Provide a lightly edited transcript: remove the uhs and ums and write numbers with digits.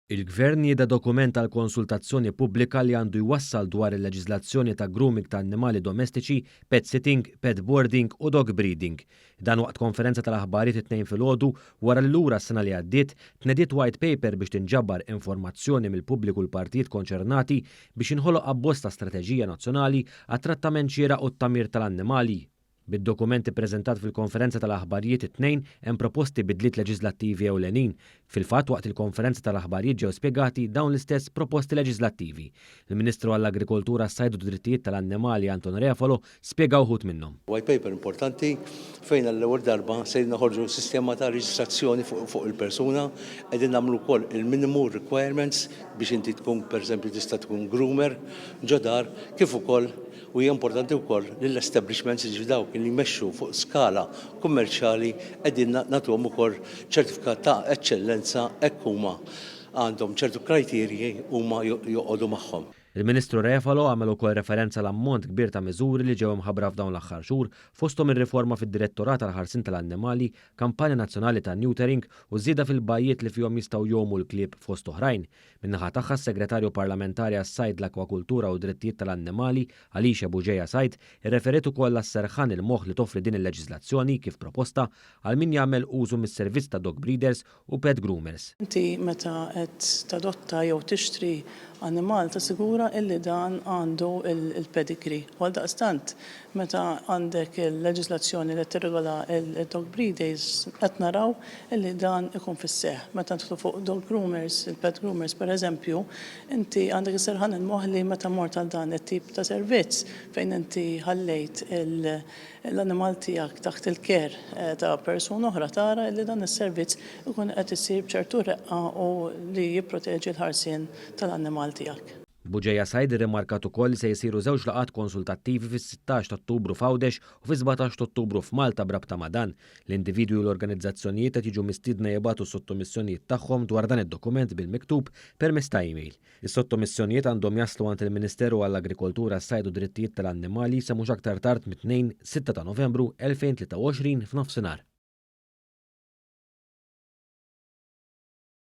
Il-Gvern nieda dokument għal konsultazzjoni pubblika li għandu jwassal dwar il-leġiżlazzjoni ta' grooming ta' annimali domestiċi, pet sitting, pet boarding u dog breeding. Dan waqt konferenza tal-aħbarijiet it-Tnejn filgħodu wara li lura s-sena li għaddiet tnediet white paper biex tinġabar informazzjoni mill-pubbliku u l-partijiet konċernati biex jinħoloq abbozz ta' strateġija nazzjonali għat-trattament xieraq u t-tagħmir tal-annimali. Bid-dokument ippreżentat fil-konferenza tal-aħbarijiet it-Tnejn hemm proposti bidliet leġiżlattivi ewlenin. Fil-fatt waqt il-konferenza tal-aħbarijiet ġew spjegati dawn l-istess proposti leġiżlattivi. Il-Ministru għall-Agrikoltura, s-Sajd u d-Drittijiet tal-Annimali Anton Refalo spjega wħud minnhom. White paper importanti fejn għall-ewwel darba se noħorġu sistema ta' reġistrazzjoni fuq il-persuna, qegħdin nagħmlu wkoll il-minimu requirements biex inti tkun pereżempju tista' tkun groomer ġo dar kif ukoll U hija importanti wkoll li l-establishments, jiġifieri dawk li jmexxu fuq skala kummerċjali qegħdin nagħtuhom ukoll ċertifikat ta' eċċellenza hekk huma għandhom ċertu kriterji huma joqogħdu magħhom. Il-Ministru Refalo għamel ukoll referenza għal ammont kbir ta' miżuri li ġew imħabbra f'dawn l-aħħar xhur, fosthom ir-riforma fid-Direttorat għall-Ħarsien tal-Annimali, kampanja nazzjonali ta' neutering u żieda fil-bajjiet li fihom jistgħu jgħumu l-klieb fost oħrajn. Min-naħa tagħha s-Segretarju Parlamentari għas-Sajd, l-Akwakultura u d-Drittijiet tal-Annimali, Alicia Bugeja Said, irreferiet ukoll għas-serħan il-moħħ li toffri din il-leġiżlazzjoni kif proposta għal min jagħmel użu mis-servizz ta' dog breeders u pet groomers. Inti meta qed tadotta jew tixtri annimal tassigura illi dan għandu l-pedigree u għaldaqstant Meta għandek il-leġiżlazzjoni li qed tirregola l-dog breeders qed naraw illi dan ikun fis-seħħ. Meta nidħlu fuq dog groomers, il-pet groomers pereżempju, inti għandek is-serħan il-moħħ li meta mort għal dan it-tip ta' servizz fejn inti ħallejt l-annimal tiegħek taħt il-care ta' persuna oħra tara illi dan is-servizz ikun qed isir b'ċertu reqqa u li jipproteġi l-ħarsien tal-annimal tiegħek. Bugeja Said irrimarkat ukoll li se jsiru żewġ laqgħat konsultattivi fis-16 ta' Ottubru f'Għawdex u fis-17 ta' Ottubru f'Malta b'rabta ma' dan. L-individwi u l-organizzazzjonijiet qed jiġu mistiedna jibagħtu s-sottomissjonijiet tagħhom dwar dan id-dokument bil-miktub permezz ta' email. Is-sottomissjonijiet għandhom jaslu għand il-Ministeru għall-Agrikoltura, s-Sajd u d-Drittijiet tal-Annimali sa mhux aktar tard mit-Tnejn, 6 ta' Novembru 2023 f'nofsinhar.